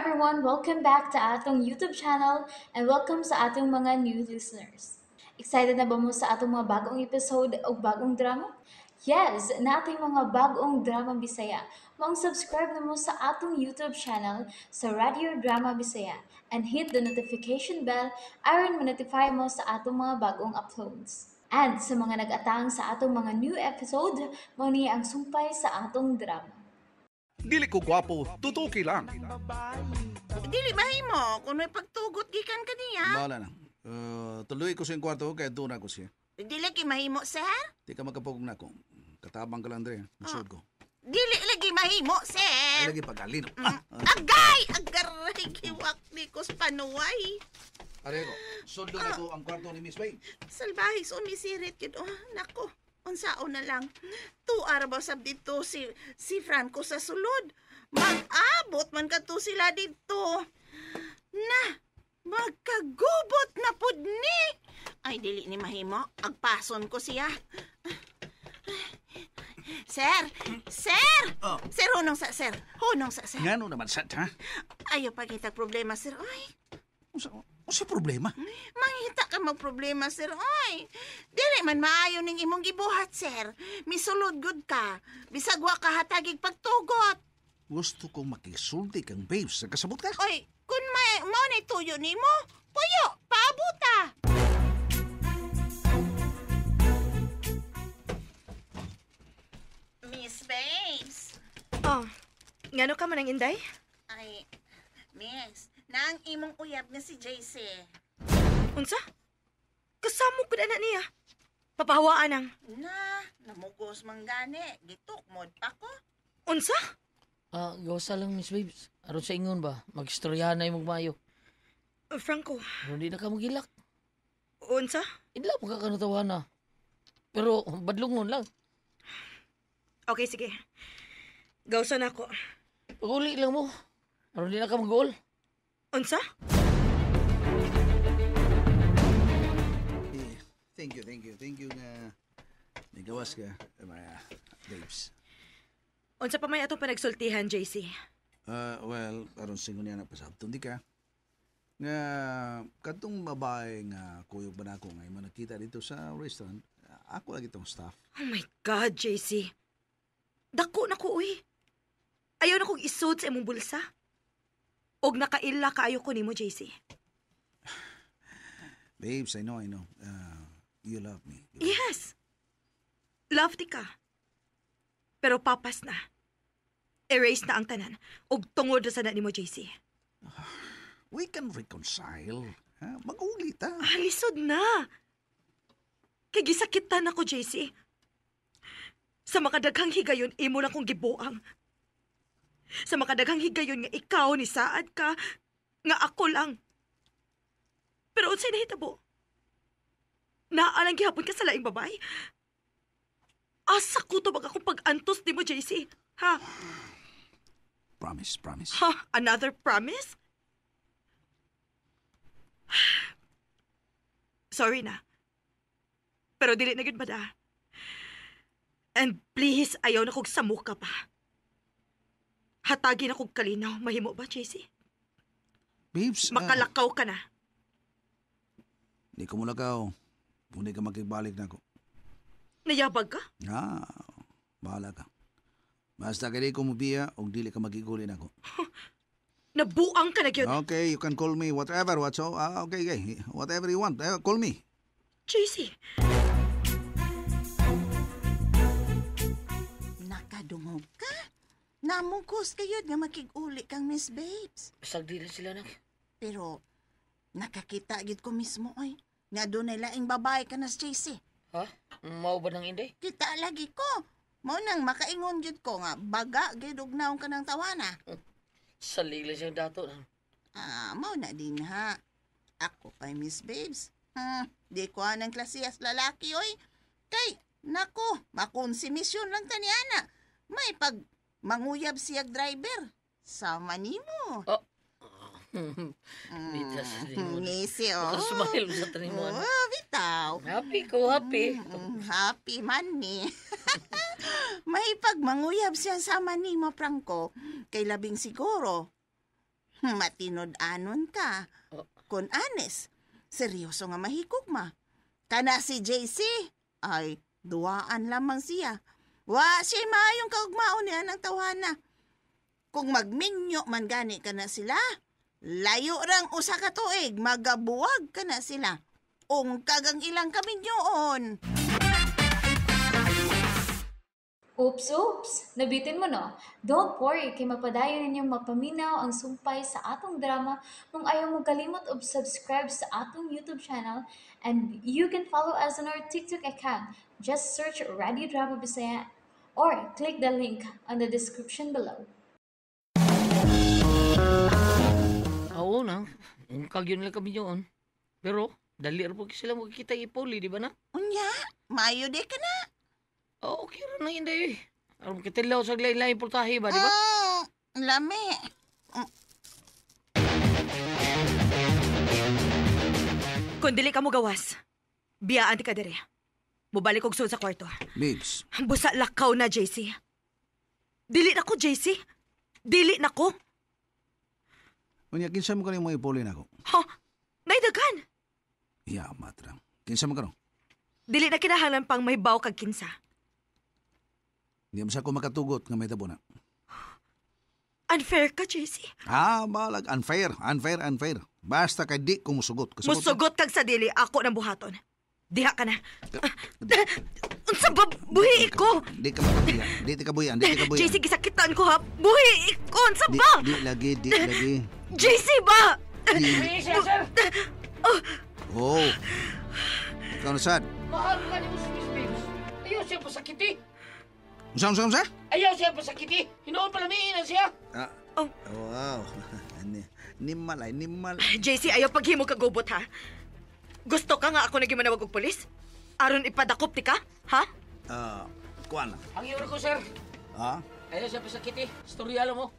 everyone! Welcome back to atong YouTube channel and welcome sa atong mga new listeners. Excited na ba mo sa atong mga bagong episode o bagong drama? Yes, nating mga bagong drama Bisaya. Maong subscribe na mo sa atong YouTube channel sa Radio Drama Bisaya and hit the notification bell aron ma-notify mo sa atong mga bagong uploads. And sa mga nag-atang sa atong mga new episode, mao ni ang sumpay sa atong drama. Dili ko gwapo, tutuki lang. Dili mahimo kung may pagtugot gikan kaniya. Bahala na. Tuloy ko sa iyong kwarto kaya doon ako siya. Dili kay mahimo, sir. Di ka magkapugong na ako. Katabang ka lang, Andre. Masud ko. Dili lagi mahimo, Ay, sir. lagi pag-alino. Ah, Agay! Agaray giwak ni ko sa panuway. Are ko, sundo na ko ang kwarto ni Miss Wayne. Salbahe so misirit yun. Oh, nako. Unsaon na lang. Tuar ba sab dito si Franco sa sulod. Mag-abot man kadto sila dito. Na, magkagubot na pud ni. Ay, dili ni mahimo. Agpason ko siya. Sir! Sir! Oh. Sir, hunong sa, sir. Hunong sa, sir. Ngano naman sa, ha? Ayaw pagkita problema, sir. Ay, Unsa problema? mangita ka magproblema, sir. Oy, dili man maayo ning imong gibuhat, sir. Misulod gud ka. Bisag wa ka hatagig pagtugot. Gusto kong makisulti kang babes. Kasabot ka? Oy, kun may mao nay tuyo nimo, puyo, paabuta. Miss Babes. Oh, ngano ka man ang inday? Ay, Miss, naang imong uyab nga si JC. Unsa? Kasamo ko na niya. Papahawaan ang. Na, namugos man gani, gitukmod pa ko. Unsa? Ah, gawa lang, Miss Babes. Aron sa ingon ba, magistoryahan na imong mayo. Franco, Aron di na ka magilak. unsa? Idla pa ka kanutawa na. Pero badlungon lang. Okay, sige. Gawsa na ako. Pag-uli lang mo. Aron di na ka mag-uol. Unsa? Eh, thank you, thank you. Thank you nga nagawas ka, mga babes. Unsa pa may atong panagsultihan, JC? Well, aron singon niya na pasabton di ka. Nga katong babae nga kuyog ba na ako nga imo nakita dito sa restaurant, ako lagi tong staff. Oh my God, JC. Dako na ko, uy. Ayaw na kong isod sa imong bulsa. Og nakaila kaayo ko nimo, JC. Babes, I know, I know. You love me. Yes. Love di ka. Pero papas na. Erase na ang tanan. Og tungod na sana nimo, JC. We can reconcile. Ha? Mag-ulit, ha? Ah, lisod na. Kay gisakitan ako, JC. Sa makadaghang higayon, imo lang kong gibuang. Sa makadaghang higayon nga ikaw ni saad ka, nga ako lang. Pero unsay nahitabo? Naalang gihapon ka sa laing babae? Asa ko to bag akong pag-antos nimo, JC? Ha? Promise, promise. Ha? Another promise? Sorry na. Pero dili na gyud bada. And please, ayaw na kog samuka pa. Hatagi na kog kalinaw. Mahimo ba, JC? Babes, Makalakaw ka na. Di ko mulakaw. Kung di ka makigbalik na ako. Nayabag ka? Ah, bahala ka. Basta kay di ko mubiya og dili ka magigulin ako. Nabuang ka na gyud. Okay, you can call me whatever, what so. Ah, okay, okay. Whatever you want, call me. JC, Nakadungog ka? Namugos kayod nga makig-uli kang Miss Babes. Bisag di lang sila nak. Pero nakakita gid ko mismo oy. Nga dunay laing babae ka na si JC. Ha? Mao ba nang inday? Kita lagi ko. Mao nang makaingon gid ko nga baga gid og naong ka ng tawana. Salig lang siyang dato. Ah, mao na din ha. Ako kay Miss Babes. Di ko anang klasiyas lalaki oy. Kay nako, makonsumisyon lang ta ni ana. May pag manguyab siyag driver. Sama nimo. Oh. Bita sa nimo. Ngisi oh. Nakasmile sa tanin mo. Ano? Oh, bitaw. Happy ko, happy. Happy man ni. May pag manguyab siya sama nimo, Franco. Kay labing siguro. Matinud-anon ka. Oh. Kun anes, seryoso nga mahikog ma. Kana si JC, ay, duwaan lamang siya. Wa siya maayong kaugmaon niya ng tawhana. Kung magminyo man gani ka na sila, layo rang usa ka tuig, magabuwag ka na sila. Ungkag ang ilang kaminyoon. Oops, oops! Nabitin mo no? Don't worry, kay mapadayon ninyong mapaminaw ang sumpay sa atong drama kung ayaw mo kalimot og subscribe sa atong YouTube channel and you can follow us on our TikTok account. Just search Radio Drama Bisaya or click the link on the description below. Oo na. Ungkag yun lang kami yun. Pero, dali ra po sila magkita ipuli, di ba na? Unya, maayo di ka na. Oo, okay ra na inday eh. Aron kitilaw sa lain-lain pultahe ba, di ba? Lami. Kung dili ka mo gawas, biyaan ti ka diri. Mubalik og sulod sa kwarto. Babes, Busa lakaw na, JC. Dili na ko, JC. Dili na ko. unya kinsa mo kaning mga ipuli nako? Ha? Naidagan. Ya, matra. Kinsa mo karon? Dili na kinahanglan pang may baw kag kinsa. Hindi mo sa ako makatugot nga may tabo na. Unfair ka, JC. Ah, balag. Unfair, unfair, unfair. Basta kay di ko musugot. Kasabot ka? Musugot kag sa dili, ako nang buhaton. Diha ka na. Unsa ba buhi ko? Di ka makabuya. Di ka buyan, di ka buyan. JC, gisakitan ko ha. Buhi ko, unsa Di, ba? di lagi, di lagi. JC ba? Di. Sir, sir! Oh. Ikaw na sad. Mahal ka ni Miss Babes. Ayaw siya pasakiti. Unsa, unsa, unsa? Ayaw siya pasakiti. Hinoon pala na siya. Ah. Oh. Wow. Nimal ay, nimal. JC, ayaw paghimo kag gubot ha. Gusto ka nga ako naging manawag og pulis? Aron ipadakop ti ka? Ha? Ah, kuan lang. Ang iyo ko, sir. Ah? Ayaw siya pasakiti. Storya lang mo.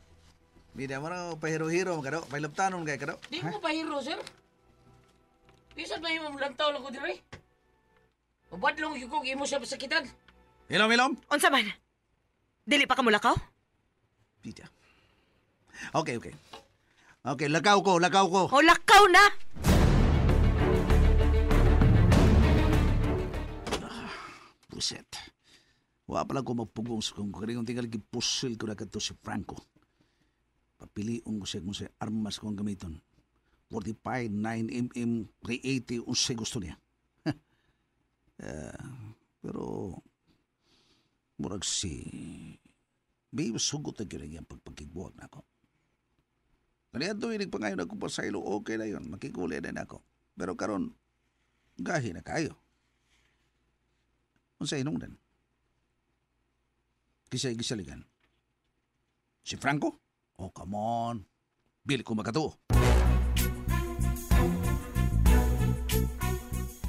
Bida mo raw, pahiro-hiro kado, pahilaptanon kay kado. Di mo pahiro, sir. Bisan ba yung lantaw lang ko dire? Mabadlong yung kong imo siya pasakitan. Hilom, hilom. Unsa man? Dili pa ka mulakaw? Bida. Okay, okay. Okay, lakaw ko, lakaw ko. O lakaw na! Buset. Wa pala ko magpugong sa kung karingong tingal gipusil ko na kadto si Franco. Papilion ko siya kung sa armas ko ang gamiton. 45, 9mm, 380, unsay gusto niya. Pero, murag si Babe, sugot na gyud ang pagpagkigbuwag na ako. Kaniadto, inig pa ngayon ako pa sa ilo, okay na yun, makikuli na ako. Pero karon gahi na kayo. Unsa inungdan? Kisay gisaligan. Si Franco? Oh, come on. Bili ko makatuo.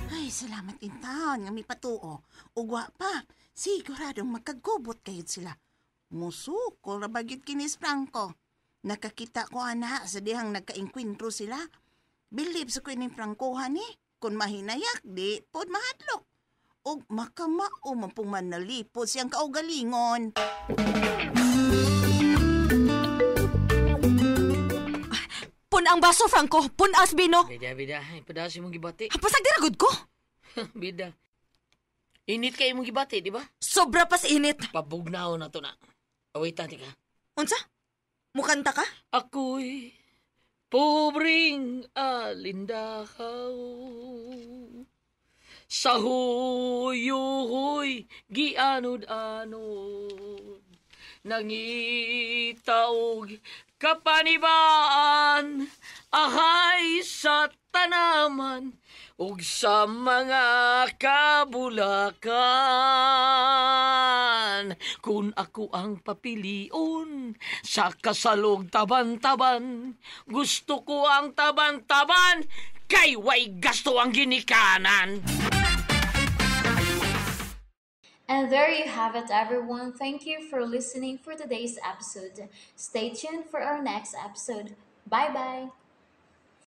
Ay, salamat in taon nga may patuo. Ugwa pa, siguradong magkagubot kayod sila. Musuko ra ba gyud kinis Franco. Nakakita ko ana sa dihang nagkainkwentro sila. Bilib sa ko ining Franco ni. Kung mahinayak, di pod mahadlok. Og makamao man pong manalipod siyang kaugalingon. Pun ang baso, Franco. Pun as bino. Bida, bida. Ay, padasi mong gibati. Pasag di ragod ko. Bida. Init kayo mong gibati, di ba? Sobra pas init. Pabugnaw na to na. Await ka. Unsa? Mukanta ka? Ako'y pobreng alindakaw. Sa huyuhoy gianod-anod. Nangitaog kapanibaan, ahay sa tanaman, ug sa mga kabulakan. Kung ako ang papilion sa kasalog taban-taban, gusto ko ang taban-taban, kay way gasto ang ginikanan. And there you have it, everyone. Thank you for listening for today's episode. Stay tuned for our next episode. Bye bye.